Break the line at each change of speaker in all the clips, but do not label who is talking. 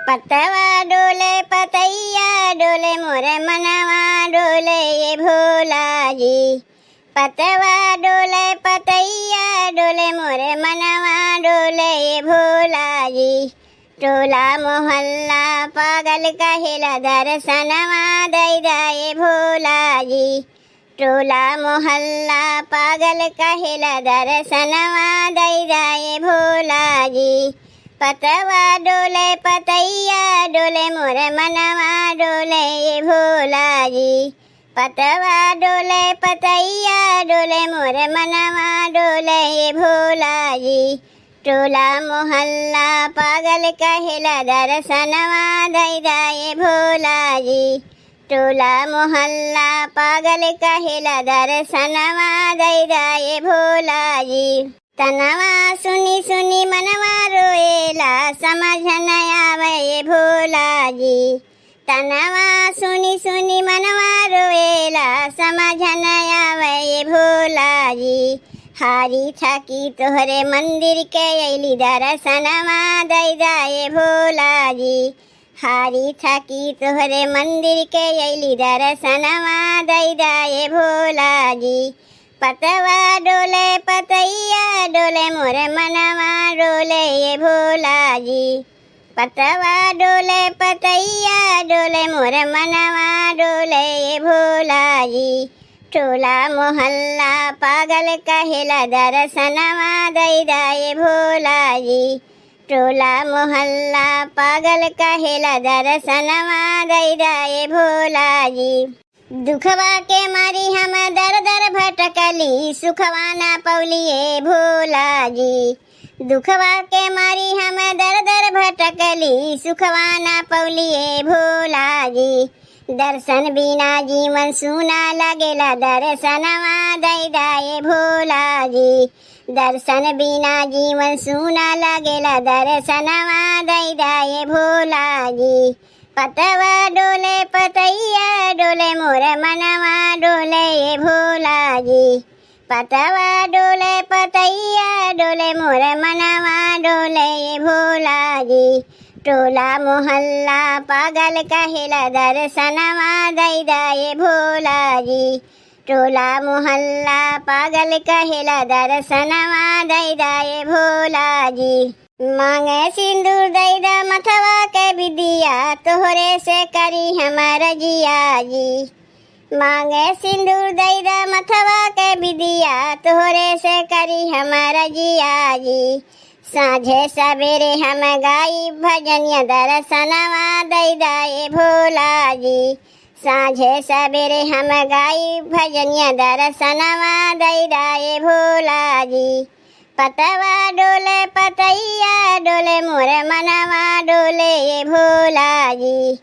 पतवा डोले पतैया डोले, मोर मनवा डोले ये भोला जी। पतवा डोले पतैया डोले, मोर मनवा डोले ये भोला जी। टोला मोहल्ला पागल कहेला, दर्शनवा दई दाए भोला जी। टोला मोहल्ला पागल कहेला, दर्शनवा दई दाए भोला जी। पतवा डोले पतैया डोले, मोर मनवा डोले ये भोला जी। पतवा डोले पतैया डोले, मोर मनवा डोले ये भोला जी। टोला मोहल्ला पागल कहेला, दर्शनवा दई दाए भोला जी। टोला मोहल्ला पागल कहेला, दर्शनवा दई दाए भोला जी। तनवा सुनी सुनी मनवा रोएला, समझ न आवे भोला जी। तनवा सुनी सुनी मनवा रोएला, समझ न आवे भोला जी। हारी थकी तोहरे मंदिर के अली, दर्शनवा दई दाए भोला जी। हारी थकी तोहरे मंदिर के अली, दर्शनवा दई दाए भोला जी। पतवा डोले पतैया डोले, मोर मनवा डोले ये भोला जी। पतवा डोले पतैया डोले, मोर मनवा डोले ये भोला जी। टोला मोहल्ला पागल कहेला, दर्शनवा दई दाए भोला जी। टोला मोहल्ला पागल कहेला, दर्शनवा दई दाए भोला जी। दुखवा के मारी हम दर दर भटकली, सुखवा ना पौलिए भोला जी। दुखवा के मारी हम दर दर भटकली, सुखवा ना पौलिए भोला जी। दर्शन बिना जीवन सुना लगेला, दर्शनवा दई दाए भोला जी। दर्शन बिना जीवन सुना लगेला, दर्शनवा दई दाए भोला जी। पतवा डोले पतैया डोले, मोर मनवा डोले ये भोला जी। पतवा डोले पतैया डोले, मोर मनवा डोले ये भोला जी। टोला मोहल्ला पागल कहेला, दर्शनवा दई दाए भोला जी। टोला मोहल्ला पागल कहेला, दर्शनवा दई दाए भोला जी। मांगे सिंदूर दई दा मथवा के विदिया, तोहरे से करी हमार जिया जी। मांगे सिंदूर दई दा मथवा के विदिया, तोहरे से करी हमार जिया जी। साँझे सवेरे हम गाई भजनिया, दर्शनवा दई दाए भोला जी। साँझे सवेरे हम गाई भजनिया, दर्शनवा दई दाए भोला जी। पतवा डोले पतैया डोले, मोर मनवा डोले ये भोला जी।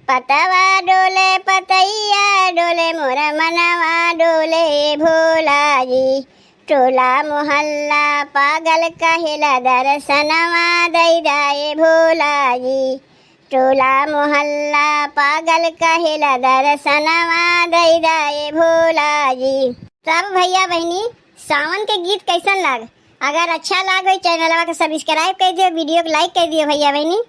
पतवा डोले पतैया डोले, मोर मनवा डोले ये भोला जी। टोला मोहल्ला पागल कहेला, दर्शनवा दई दाए भोला जी। टोला मोहल्ला पागल कहेला, दर्शनवा दई दाए भोला जी। तब भैया बहनी, सावन के गीत कैसन लाग? अगर अच्छा लाग चैनलवा के सब्सक्राइब कर दियो, वीडियो के लाइक कर दियो भैया बहनी।